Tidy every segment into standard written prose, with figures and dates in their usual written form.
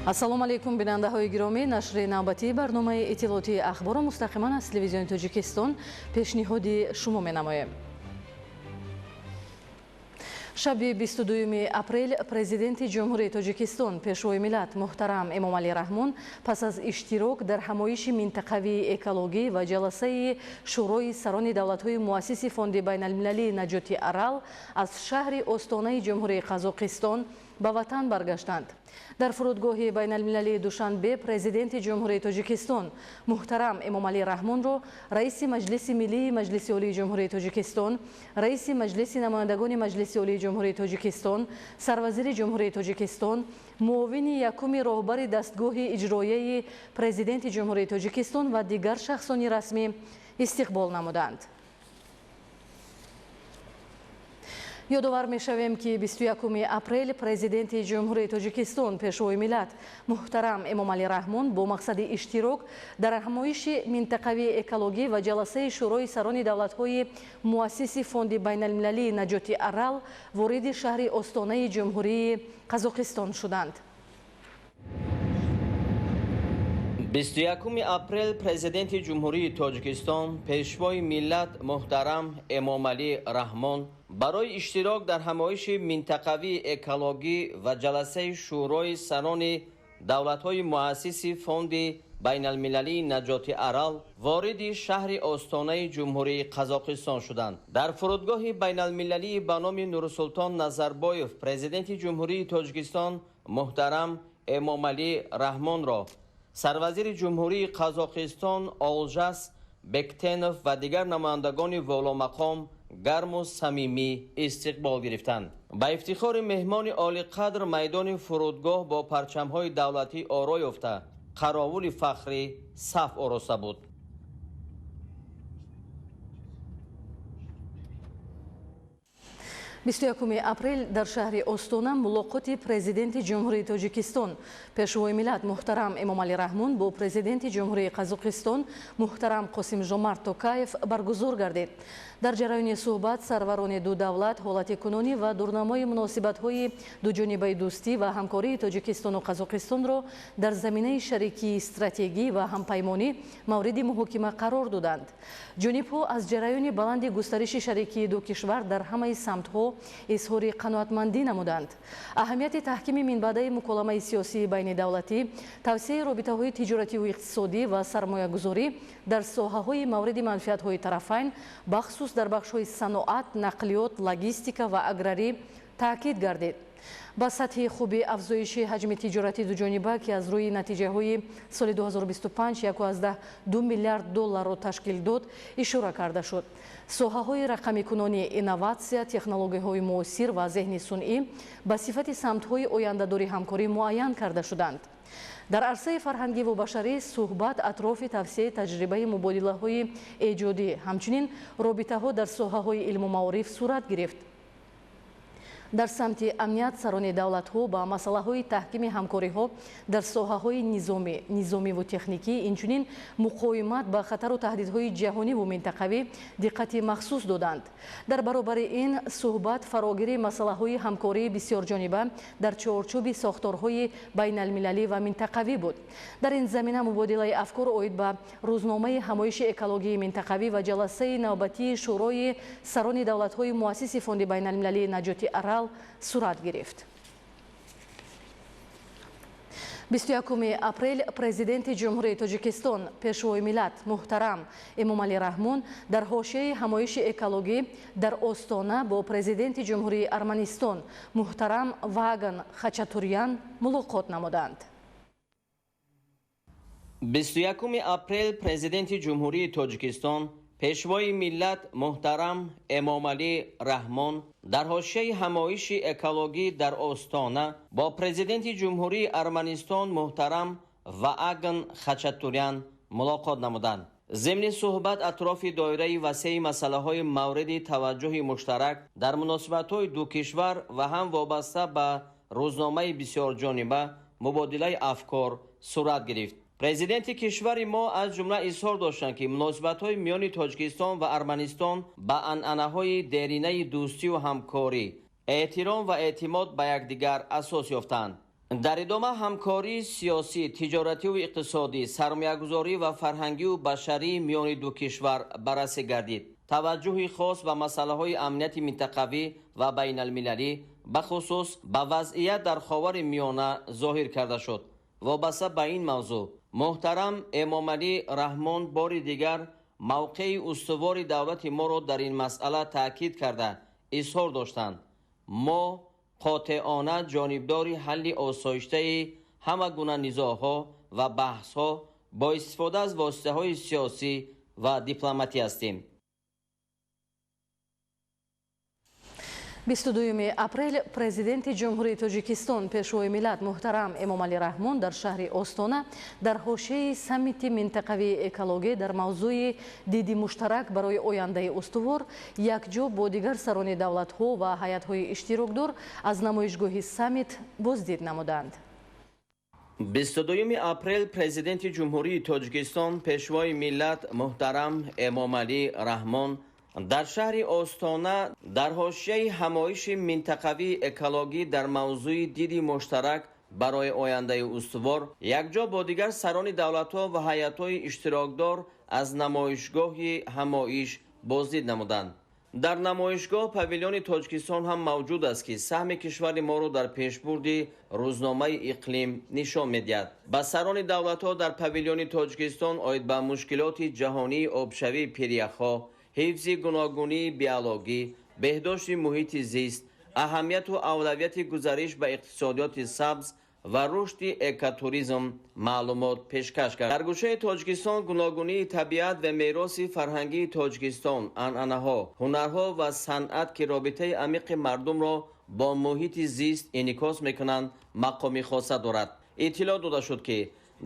Ассалому алайкум, бинандаҳои гиромӣ. Нашри навбатии барномаи иттилоотии ахборро мустақиман аз телевизиони Тоҷикистон пешниҳоди шумо менамоем. Шаби 22 апрел президенти Ҷумҳурии Тоҷикистон, Пешвои миллат муҳтарам Эмомалӣ Раҳмон пас аз иштирок дар ҳамоиши минтақавии экологӣ ва ҷаласаи Шӯрои сарони давлатҳои муассиси Фонди байналмилалии наҷоти Арал аз шаҳри Остонаи Ҷумҳурии Қазоқистон ба ватан баргаштанд. Дар фурудгоҳи байналмилалии Душанбе президенти Ҷумҳурии Тоҷикистон муҳтарам Эмомалӣ Раҳмонро раиси Маҷлиси Миллии Маҷлиси Олии Ҷумҳурии Тоҷикистон, раиси Маҷлиси намояндагони Маҷлиси Олии Ҷумҳурии Тоҷикистон, сарвазири Ҷумҳурии Тоҷикистон, муовини якуми роҳбари дастгоҳи иҷроияи президенти Ҷумҳурии Тоҷикистон ва дигар шахсони расмӣ истиқбол намуданд. Ёдовар мешавем, ки 21 апрел президенти Ҷумҳурии Тоҷикистон, Пешвои миллат муҳтарам Эмомалӣ Раҳмон бо мақсади иштирок дар ҳамоиши минтақавии экологӣ ва ҷаласаи Шӯрои сарони давлатҳои муассиси Фонди байналмилалии наҷоти Арал вориди шаҳри Остонаи Ҷумҳурии Қазоқистон шуданд. 21 апрел президенти Ҷумҳурии Тоҷикистон, Пешвои миллат муҳтарам Эмомалӣ Раҳмон барои иштирок дар ҳамоиши минтақавии экологӣ ва ҷаласаи Шӯрои сарони давлатҳои муассиси Фонди байналмилалии наҷоти Арал вориди шаҳри Остонаи Ҷумҳурии Қазоқистон шуданд. Дар фурудгоҳи байналмилалии ба номи Нурсултон Назарбоев президенти Ҷумҳурии Тоҷикистон муҳтарам Эмомалӣ Раҳмонро сарвазири Ҷумҳурии Қазоқистон Олжас Бектенов ва дигар намояндагони воломақом гарму самимӣ истиқбол гирифтанд. Ба ифтихори меҳмони олиқадр майдони фурудгоҳ бо парчамҳои давлатӣ оро ёфта, қаровули фахрӣ саф ороста буд. 21 апрел дар шаҳри Остона мулоқоти президенти Ҷумҳурии Тоҷикистон, Пешвои миллат муҳтарам Эмомалӣ Раҳмон бо президенти Ҷумҳурии Қазоқистон муҳтарам Қосимжомарт Токаев баргузор гардид. Дар ҷараёни суҳбат сарварони ду давлат ҳолати кунунӣ ва дурнамои муносибатҳои дуҷонибаи дӯстӣ ва ҳамкории Тоҷикистону Қазоқистонро дар заминаи шарикии стратегӣ ва ҳампаймонӣ мавриди муҳокима қарор доданд. Ҷонибҳо аз ҷараёни баланди густариши шарикии ду кишвар дар ҳамаи самтҳо изҳори қаноатмандӣ намуданд. Аҳамияти таҳкими минбаъдаи муколамаи сиёсии байнидавлатӣ, тавсеаи робитаҳои тиҷоративу иқтисодӣ ва сармоягузорӣ дар соҳаҳои мавриди манфиатҳои тарафайн, бахусус дар бахшҳои саноат, нақлиёт, логистика ва аграрӣ таъкид гардид. Ба сатҳи хуби афзоиши ҳаҷми тиҷорати дуҷониба, ки аз рӯи натиҷаҳои соли 2025 1,2 миллиард долларро ташкил дод, ишора карда шуд. Соҳаҳои рақамикунонӣ, инноватсия, технологияҳои муосир ва зеҳни сунъӣ ба сифати самтҳои ояндадори ҳамкорӣ муайян карда шуданд. Дар арсаи фарҳангиву башарӣ суҳбат атрофи тавсеаи таҷрибаи мубодилаҳои эҷодӣ, ҳамчунин робитаҳо дар соҳаҳои илму маориф сурат гирифт. Дар самти амният сарони давлатҳо ба масъалаҳои таҳкими ҳамкориҳо дар соҳаҳои низомӣ, низомиву техникӣ, инчунин муқовимат ба хатару таҳдидҳои ҷаҳониву минтақавӣ диққати махсус доданд. Дар баробари ин суҳбат фарогири масъалаҳои ҳамкории бисёрҷониба дар чорчӯби сохторҳои байналмилалӣ ва минтақавӣ буд. Дар ин замина мубодилаи афкор оид ба рӯзномаи ҳамоиши экологии минтақавӣ ва ҷаласаи навбатии Шӯрои сарони давлатҳои муассиси Фонди байналмилалии наҷоти Арал сурат гирифт. 21 апрел президенти Ҷумҳурии Тоҷикистон, Пешвои миллат муҳтарам Эмомалӣ Раҳмон дар ҳошияи ҳамоиши экологӣ дар Остона бо президенти Ҷумҳурии Арманистон муҳтарам Ваган Хачатурян мулоқот намуданд. 21 апрел президенти Ҷумҳурии Тоҷикистон, Пешвои миллат муҳтарам Эмомалӣ Раҳмон дар ҳошияи ҳамоиши экологӣ дар Остона бо президенти Ҷумҳурии Арманистон муҳтарам Ваагн Хачатурян мулоқот намуданд. Зимни суҳбат атрофи доираи васеи масъалаҳои мавриди таваҷҷӯҳи муштарак дар муносибатҳои ду кишвар ва ҳам вобаста ба рӯзномаи бисёрҷониба мубодилаи афкор сурат гирифт. Президенти кишвари мо аз ҷумла изҳор доштанд, ки муносибатҳои миёни Тоҷикистон ва Арманистон ба анъанаҳои деринаи дӯстию ҳамкорӣ, эҳтиром ва эътимод ба якдигар асос ёфтанд. Дар идома ҳамкории сиёсӣ, тиҷоративу иқтисодӣ, сармоягузорӣ ва фарҳангию башарии миёни ду кишвар баррасӣ гардид. Таваҷҷӯҳи хос ба масъалаҳои амнияти минтақавӣ ва байналмилалӣ, бахусус ба вазъият дар Ховари Миёна зоҳир карда шуд. Вобаста ба ин мавзӯъ муҳтарам Эмомалӣ Раҳмон бори дигар мавқеи устувори давлати моро дар ин масъала таъкид карда изҳор доштанд: мо қотеона ҷонибдори ҳалли осоиштаи ҳама гуна низоъҳо ва баҳсҳо бо истифода аз воситаҳои сиёсӣ ва дипломатӣ ҳастем. 22 апрел Президенти Ҷумҳурии Тоҷикистон, Пешвои миллат муҳтарам Эмомалӣ Раҳмон дар шаҳри Остона дар ҳошияи саммити минтақавии экологӣ дар мавзӯи диди муштарак барои ояндаи устувор якҷо бо дигар сарони давлатҳо ва ҳайатҳои иштирокдор аз намоишгоҳи саммит боздид намуданд. 22 апрел Президенти Ҷумҳурии Тоҷикистон, Пешвои миллат муҳтарам Эмомалӣ Раҳмон дар шаҳри Остона дар ҳошияи ҳамоиши минтақавии экологӣ дар мавзӯи диди муштарак барои ояндаи устувор якҷо бо дигар сарони давлатҳо ва ҳайатҳои иштирокдор аз намоишгоҳи ҳамоиш боздид намуданд. Дар намоишгоҳ павилиони Тоҷикистон ҳам мавҷуд аст, ки саҳми кишвари моро дар пешбурди рӯзномаи иқлим нишон медиҳад. Ба сарони давлатҳо дар павилиони Тоҷикистон оид ба мушкилоти ҷаҳонии обшавии пиряхҳо, ҳифзи гуногунии биологӣ, беҳдошти муҳити зист, аҳамияту авлавияти гузариш ба иқтисодиёти сабз ва рушди экотуризм маълумот пешкаш кард. Дар гӯшаи Тоҷикистон гуногунии табиат ва мероси фарҳангии Тоҷикистон, анъанаҳо, ҳунарҳо ва санъат, ки робитаи амиқи мардумро бо муҳити зист инъикос мекунанд, мақоми хоса дорад. Иттилоъ дода шуд, ки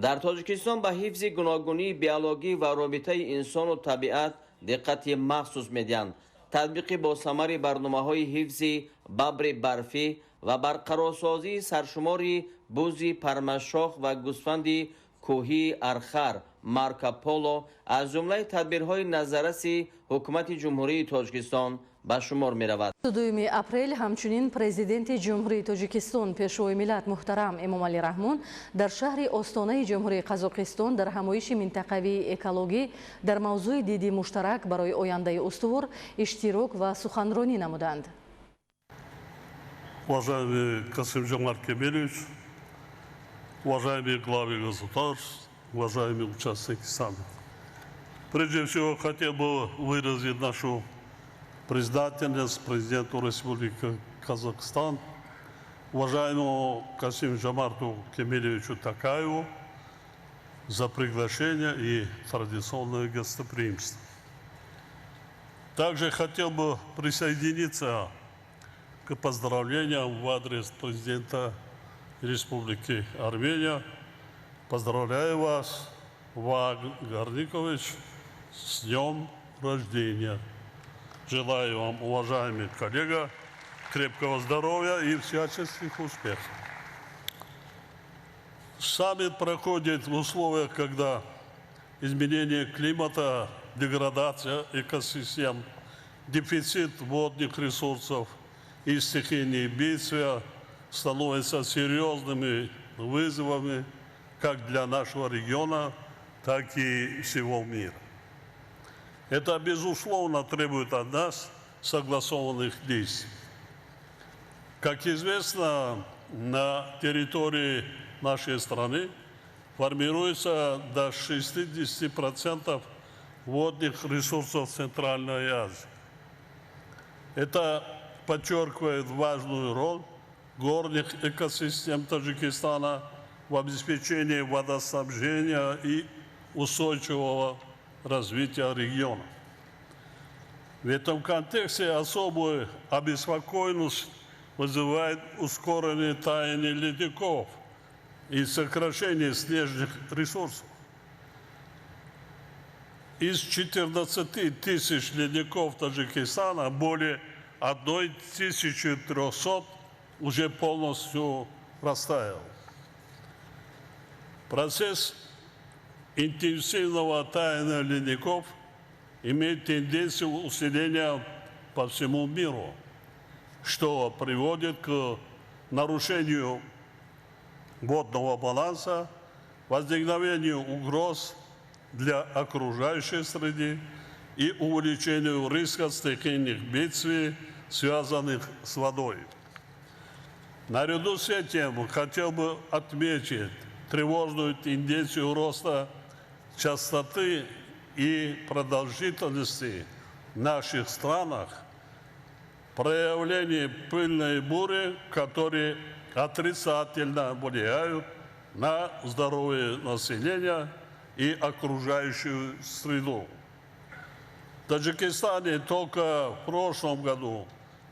дар Тоҷикистон ба ҳифзи гуногунии биологӣ ва робитаи инсону табиат диққати махсус медиҳанд. Татбиқи босамари барномаҳои ҳифзи бабри барфӣ ва барқарорсозии саршумори бузи пармашох ва гӯсфанди кӯҳии архар Марко Поло аз ҷумлаи тадбирҳои назарраси ҳукумати Ҷумҳурии Тоҷикистон ба шумор меравад. 22 апрел ҳамчунин Президенти Ҷумҳурии Тоҷикистон, Пешвои миллат муҳтарам Эмомалӣ Раҳмон дар шаҳри Остонаи Ҷумҳурии Қазоқистон дар ҳамоиши минтақавии экологӣ дар мавзӯи диди муштарак барои ояндаи устувор иштирок ва суханронӣ намуданд. Уважаемый Касым-Жомарт Кемелевич, уважаемые главы государств, уважаемые участники саммита. Прежде всего, хотел бы выразить нашу признательность президенту Республики Казахстан, уважаемому Касым-Жомарту Кемелевичу Токаеву за приглашение и традиционное гостеприимство. Также хотел бы присоединиться к поздравлениям в адрес президента Республики Армения. Поздравляю вас, Вагн Гарникович, с днем рождения. Желаю вам, уважаемый коллега, крепкого здоровья и всяческих успехов. Саммит проходит в условиях, когда изменение климата, деградация экосистем, дефицит водных ресурсов и стихийные бедствия становятся серьезными вызовами как для нашего региона, так и всего мира. Это, безусловно, требует от нас согласованных действий. Как известно, на территории нашей страны формируется до 60% водных ресурсов Центральной Азии. Это подчеркивает важную роль горных экосистем Таджикистана в обеспечении водоснабжения и устойчивого развития региона. В этом контексте особую обеспокоенность вызывает ускоренное таяние ледников и сокращение снежных ресурсов. Из 14 тысяч ледников Таджикистана более 1300 уже полностью растаял. Процесс интенсивного таяния ледников имеет тенденцию усиления по всему миру, что приводит к нарушению водного баланса, возникновению угроз для окружающей среды и увеличению риска стихийных бедствий, связанных с водой. Наряду с этим хотел бы отметить тревожную тенденцию роста частоты и продолжительности в наших странах проявление пыльной бури, которые отрицательно влияют на здоровье населения и окружающую среду. В Таджикистане только в прошлом году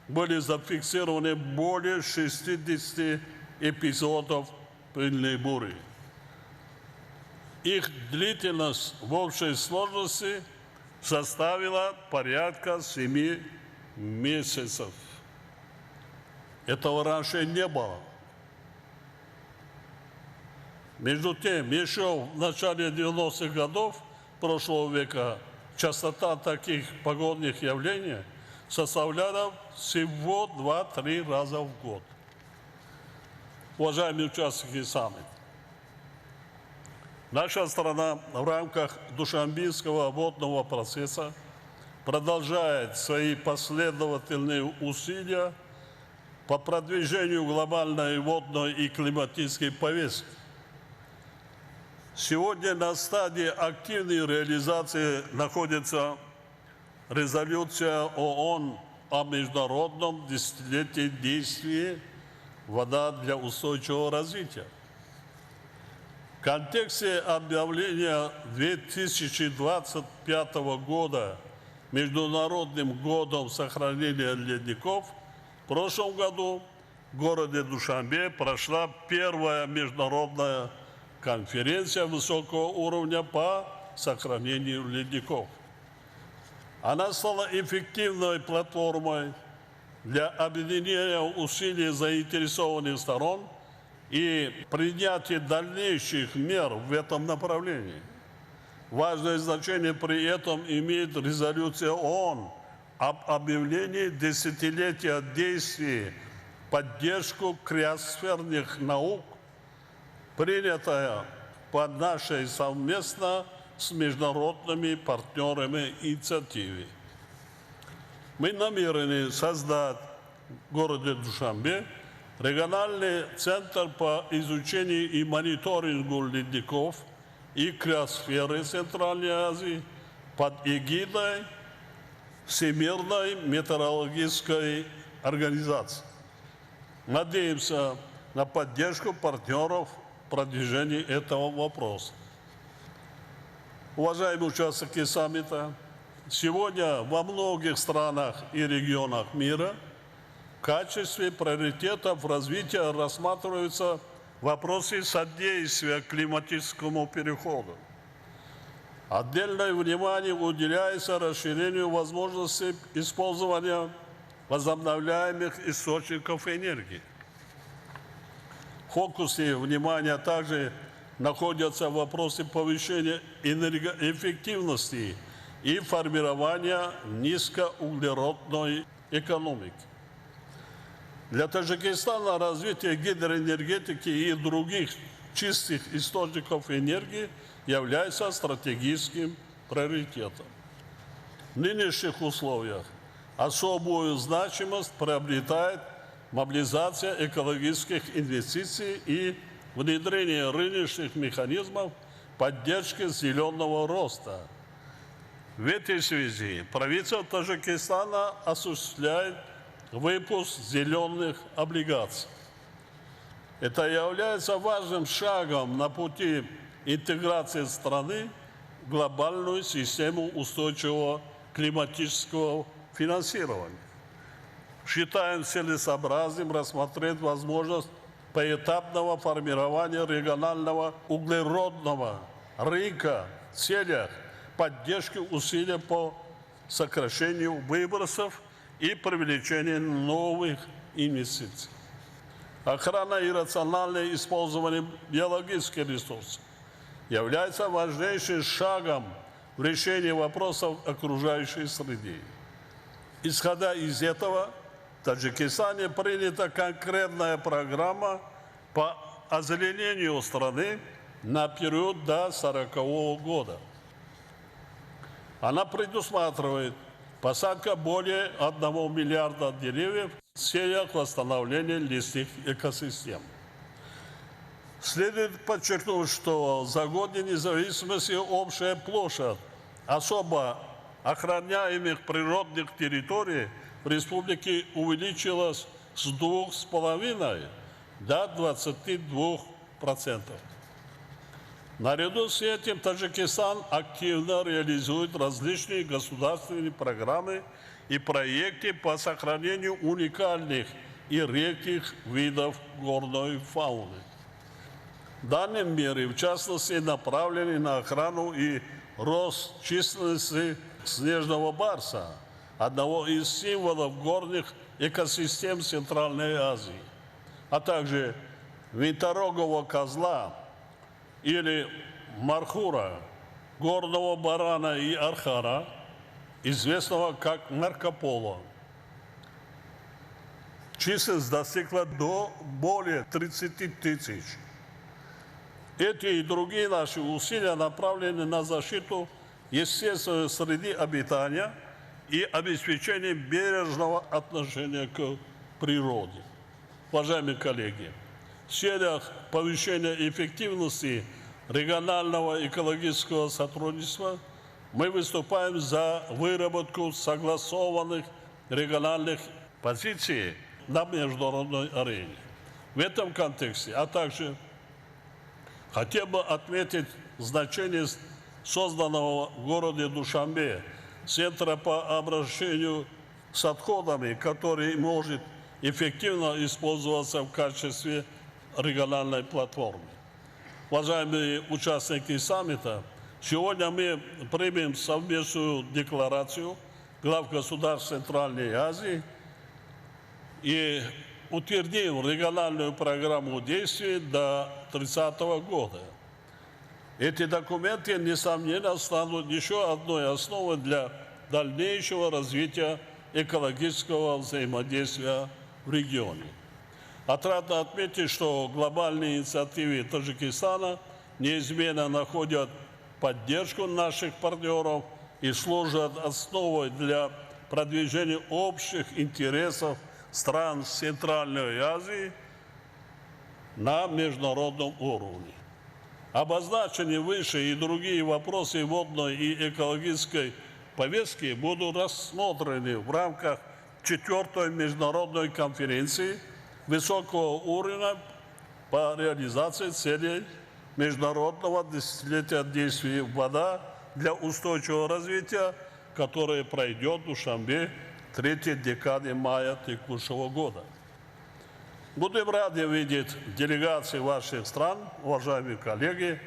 были зафиксированы более 60 эпизодов пыльной бури. Их длительность в общей сложности составила порядка 7 месяцев. Этого раньше не было. Между тем, еще в начале 90-х годов прошлого века частота таких погодных явлений составляла всего 2-3 раза в год. Уважаемые участники саммита, наша страна в рамках Душанбинского водного процесса продолжает свои последовательные усилия по продвижению глобальной водной и климатической повестки. Сегодня на стадии активной реализации находится резолюция ООН о международном десятилетии действий «Вода для устойчивого развития». В контексте объявления 2025 года Международным годом сохранения ледников в прошлом году в городе Душанбе прошла первая международная конференция высокого уровня по сохранению ледников. Она стала эффективной платформой для объединения усилий заинтересованных сторон и принятия дальнейших мер в этом направлении. Важное значение при этом имеет резолюция ООН об объявлении десятилетия действий в поддержку криосферных наук, принятая под нашей совместно с международными партнерами инициативе. Мы намерены создать в городе Душанбе региональный центр по изучению и мониторингу ледников и криосферы Центральной Азии под эгидой Всемирной метеорологической организации. Надеемся на поддержку партнеров в продвижении этого вопроса. Уважаемые участники саммита, сегодня во многих странах и регионах мира в качестве приоритетов развития рассматриваются вопросы содействия климатическому переходу. Отдельное внимание уделяется расширению возможностей использования возобновляемых источников энергии. В фокусе внимания также находятся вопросы повышения энергоэффективности и формирования низкоуглеродной экономики. Для Таджикистана развитие гидроэнергетики и других чистых источников энергии является стратегическим приоритетом. В нынешних условиях особую значимость приобретает мобилизация экологических инвестиций и внедрение рыночных механизмов поддержки зеленого роста. В этой связи правительство Таджикистана осуществляет выпуск зеленых облигаций. Это является важным шагом на пути интеграции страны в глобальную систему устойчивого климатического финансирования. Считаем целесообразным рассмотреть возможность поэтапного формирования регионального углеродного рынка в целях поддержки усилий по сокращению выбросов и привлечению новых инвестиций. Охрана и рациональное использование биологических ресурсов является важнейшим шагом в решении вопросов окружающей среды. Исходя из этого, в Таджикистане принята конкретная программа по озеленению страны на период до 2040 года. Она предусматривает посадка более 1 миллиарда деревьев в целях восстановления лесных экосистем. Следует подчеркнуть, что за годы независимости общая площадь особо охраняемых природных территорий в республике увеличилась с 2,5 до 22%. Наряду с этим Таджикистан активно реализует различные государственные программы и проекты по сохранению уникальных и редких видов горной фауны. Данные меры, в частности, направлены на охрану и рост численности снежного барса, одного из символов горных экосистем Центральной Азии, а также винторогого козла или мархура, горного барана и архара, известного как Марко Поло. Численность достигла до более 30 тысяч. Эти и другие наши усилия направлены на защиту естественной среды обитания и обеспечение бережного отношения к природе. Уважаемые коллеги, в целях повышения эффективности регионального экологического сотрудничества мы выступаем за выработку согласованных региональных позиций на международной арене. В этом контексте, а также хотел бы отметить значение созданного в городе Душанбе Центра по обращению с отходами, который может эффективно использоваться в качестве региональной платформы. Уважаемые участники саммита, сегодня мы примем совместную декларацию глав государств Центральной Азии и утвердим региональную программу действий до 30 года. Эти документы, несомненно, станут еще одной основой для дальнейшего развития экологического взаимодействия в регионе. Отрадно отметить, что глобальные инициативы Таджикистана неизменно находят поддержку наших партнеров и служат основой для продвижения общих интересов стран Центральной Азии на международном уровне. Обозначенные выше и другие вопросы водной и экологической повестки будут рассмотрены в рамках 4-й международной конференции высокого уровня по реализации целей международного десятилетия действий «Вода для устойчивого развития», которое пройдет в Душанбе в третьей декаде мая текущего года. Будем рады видеть делегации ваших стран, уважаемые коллеги,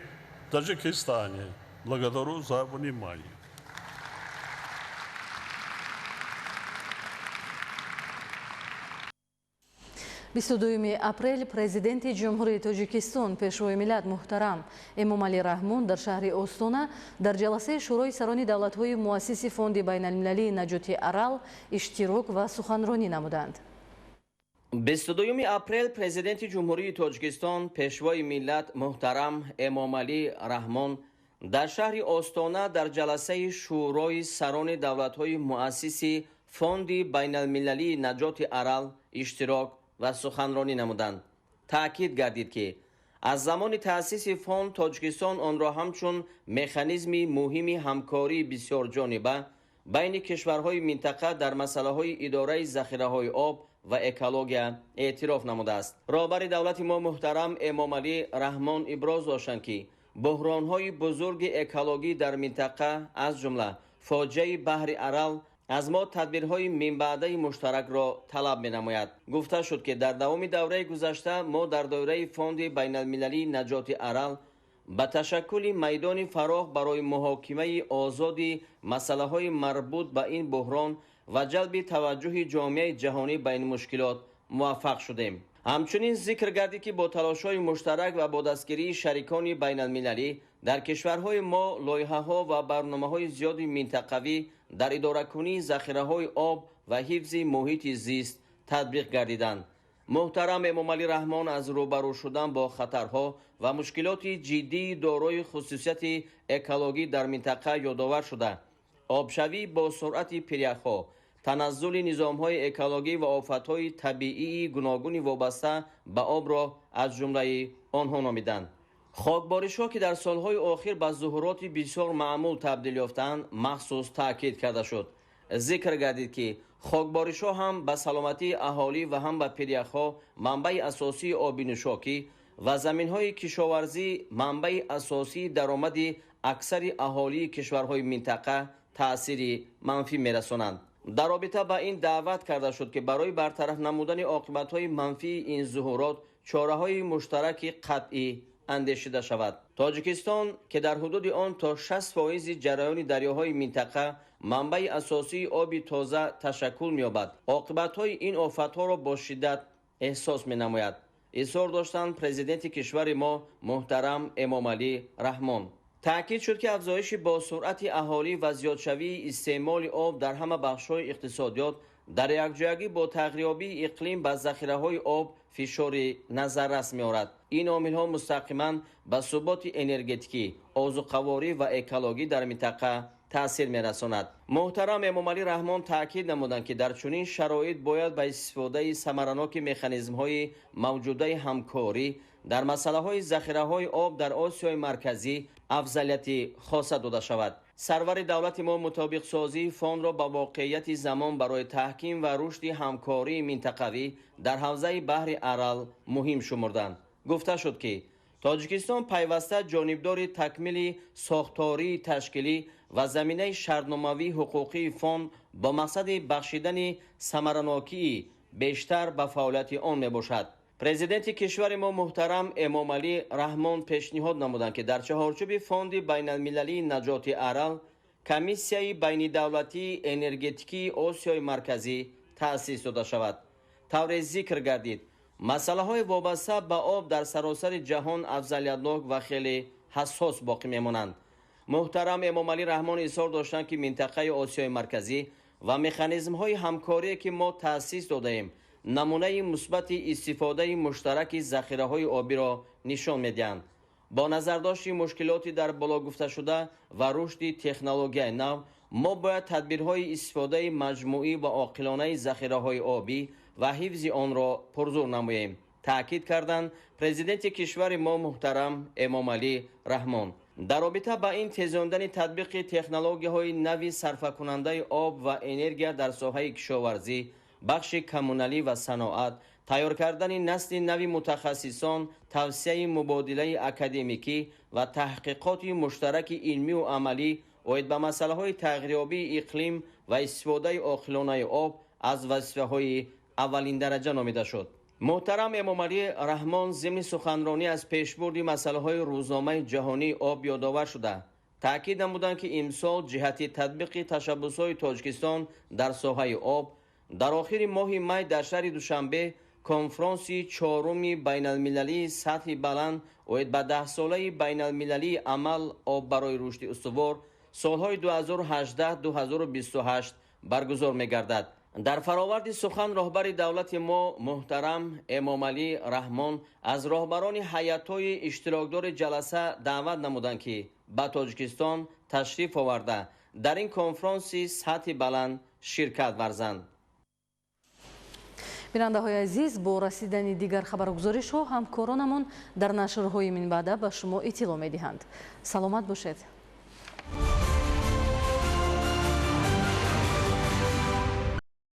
в Таджикистане. Благодарю за внимание. 22 апрел президенти Ҷумҳурии Тоҷикистон, Пешвои миллат муҳтарам Эмомалӣ Раҳмон дар шаҳри Остона дар ҷаласаи Шӯрои сарони давлатҳои муассиси Фонди байналмилалии наҷоти Арал иштирок ва суханронӣ намуданд. 22 апрел президенти Ҷумҳурии Тоҷикистон, Пешвои миллат муҳтарам Эмомалӣ Раҳмон дар шаҳри Остона дар ҷаласаи Шӯрои сарони давлатҳои муассиси Фонди байналмилалии наҷоти Арал иштирок ва суханронӣ намуданд. Таъкид гардид, ки аз замони таъсиси фонд Тоҷикистон онро ҳамчун механизми муҳими ҳамкории бисёрҷониба байни кишварҳои минтақа дар масъалаҳои идораи захираҳои об ва экология эътироф намудааст. Роҳбари давлати мо муҳтарам Эмомалӣ Раҳмон иброз доштанд, ки буҳронҳои бузурги экологӣ дар минтақа, аз ҷумла фоҷиаи баҳри Арал, аз мо тадбирҳои минбаъдаи муштаракро талаб менамояд. Гуфта шуд, ки дар давоми давраи гузашта мо дар доираи Фонди байналмилалии наҷоти Арал ба ташаккули майдони фароғ барои муҳокимаи озоди масъалаҳои марбут ба ин буҳрон ва ҷалби таваҷҷӯҳи ҷомеаи ҷаҳонӣ ба ин мушкилот муваффақ шудем. Ҳамчунин зикр гардид, ки бо талошҳои муштарак ва бо дастгирии шарикони байналмилалӣ дар кишварҳои мо лоиҳаҳо ва барномаҳои зиёди минтақавӣ дар идоракунии захираҳои об ва ҳифзи муҳити зист татбиқ гардиданд. Муҳтарам Эмомалӣ Раҳмон аз рӯбарӯ шудан бо хатарҳо ва мушкилоти ҷиддии дорои хусусияти экологӣ дар минтақа ёдовар шуда, обшавӣ бо суръати пиряхҳо, таназзули низомҳои экологӣ ва офатҳои табиии гуногуни вобаста ба обро аз ҷумлаи онҳо номиданд. Хокборишҳо, ки дар солҳои охир ба зуҳуроти бисёр маъмул табдил ёфтаанд, махсус таъкид карда шуд. Зикр гардид, ки хокборишҳо ҳам ба саломатии аҳолӣ ва ҳам ба пиряхҳо, манбаи асосии оби нӯшокӣ, ва заминҳои кишоварзӣ, манбаи асосии даромади аксари аҳолии кишварҳои минтақа, таъсири манфӣ мерасонанд. Дар робита ба ин даъват карда шуд, ки барои бартараф намудани оқибатҳои манфии ин зуҳурот чораҳои муштараки қатъӣ андешида шавад. Тоҷикистон, ки дар ҳудуди он то 60% ҷараёни дарёҳои минтақа, манбаи асосии оби тоза, ташаккул меёбад, оқибатҳои ин офатҳоро бо шиддат эҳсос менамояд, изҳор доштанд президенти кишвари мо муҳтарам Эмомалӣ Раҳмон. Таъкид шуд, ки афзоиши босуръати аҳолӣ ва зиёдшавии истеъмоли об дар ҳама бахшҳои иқтисодиёт дар якҷоягӣ бо тағйирёбии иқлим ба захираҳои об фишори назаррас меорад. Ин омилҳо мустақиман ба суботи энергетикӣ, озуқаворӣ ва экологӣ дар минтақа таъсир мерасонад. Муҳтарам Эмомалӣ Раҳмон таъкид намуданд, ки дар чунин шароит бояд ба истифодаи самараноки механизмҳои мавҷудаи ҳамкорӣ дар масъалаҳои захираҳои об дар Осиёи Марказӣ афзалияти хоса дода шавад. Сарвари давлати мо мутобиқсозии фондро ба воқеияти замон барои таҳким ва рушди ҳамкории минтақавӣ дар ҳавзаи баҳри Арал муҳим шумурданд. Гуфта шуд, ки Тоҷикистон пайваста ҷонибдори такмили сохтории ташкилӣ ва заминаи шартномавии ҳуқуқии фонд бо мақсади бахшидани самаранокии бештар ба фаъолияти он мебошад. Президенти кишвари мо муҳтарам Эмомалӣ Раҳмон пешниҳод намуданд, ки дар чаҳорчӯби Фонди байналмилалии наҷоти Арал Комиссияи байнидавлатии энергетикии Осиёи Марказӣ таъсис дода шавад. Тавре зикр гардид, масъалаҳои вобаста ба об дар саросари ҷаҳон афзалиятнок ва хеле ҳассос боқӣ мемонанд. Муҳтарам Эмомалӣ Раҳмон изҳор доштанд, ки минтақаи Осиёи Марказӣ ва механизмҳои ҳамкорие, ки мо таъсис додаем, намунаи мусбати истифодаи муштараки захираҳои обиро нишон медиҳанд. Бо назардошти мушкилоти дар боло гуфташуда ва рушди технологияи нав, мо бояд тадбирҳои истифодаи маҷмӯӣ ва оқилонаи захираҳои обӣ ва ҳифзи онро пурзур намоем, таъкид карданд президенти кишвари мо муҳтарам Эмомалӣ Раҳмон. Дар робита ба ин тезондани татбиқи технологияҳои нави сарфакунандаи об ва энергия дар соҳаи кишоварзӣ, бахши коммуналӣ ва саноат, тайёр кардани насли нави мутахассисон, тавсияи мубодилаи академикӣ ва таҳқиқоти муштараки илмию амалӣ оид ба масъалаҳои тағйирёбии иқлим ва истифодаи оқилонаи об аз вазифаҳои аввалиндараҷа номида шуд. Муҳтарам Эмомалӣ Раҳмон зимни суханронӣ аз пешбурди масъалаҳои рӯзномаи ҷаҳонии об ёдовар шуда, таъкид намуданд, ки имсол ҷиҳати татбиқи ташаббусҳои Тоҷикистон дар соҳаи об дар охири моҳи май дар шаҳри Душанбе конфронси чоруми байналмилалии сатҳи баланд оид ба 10-солаи байналмилалии амал «Об барои рушди устувор» солҳои 2018-2028 баргузор мегардад. Дар фароварди сухан роҳбари давлати мо муҳтарам Эмомалӣ Раҳмон аз роҳбарони ҳайатҳои иштирокдори ҷаласа даъват намуданд, ки ба Тоҷикистон ташриф оварда, дар ин конфронси сатҳи баланд ширкат варзанд. Бинандаҳои азиз, бо расидани дигар хабаргузоришҳо ҳамкоронамон дар нашрҳои минбаъда ба шумо иттилоъ медиҳанд. Саломат бошед.